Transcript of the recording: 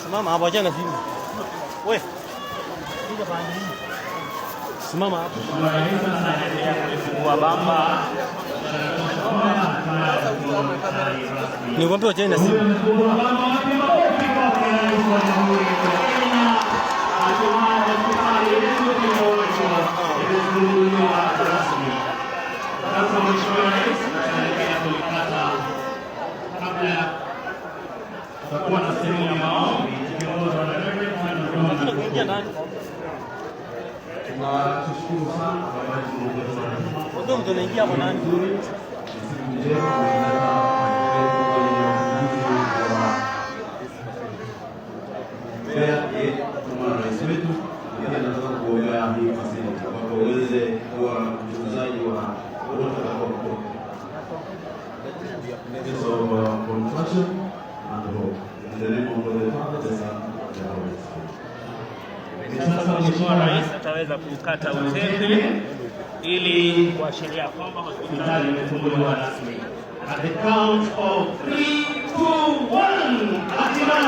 Simama hapo, achana simu. We. Piga pande hii. Simama hapo. Anaendelea kulifungua bamba. Nikwambia achana na simu. Amefungua bamba. Wapi makofi kwake Rais wa Jamhuri ya Kenya? Hatimaye hospitali yetu imeonyeshwa, imefunguliwa rasmi. Sasa Mheshimiwa Rais ataelekea kulikata. Kabla tutakuwa na sehemu ya maombi tukiongozwa na Reverend Hakuna kuingia ndani. Tunashukuru sana kwa ajili Ndio mtu anaingia hapo ndani. Nzuri, siku njema wa Mbeya kama rais wetu, pia nataka kuombea hii facility kwamba uweze kuwa mtunzaji wa wote watakao of compassion and hope. In the name of the Father, the Son, and the Holy Spirit. Sasa Mheshimiwa Rais ataweza kukata utepe ili kuashiria kwamba hospitali imefunguliwa rasmi. At the count of 3, 2, 1, hatimaye.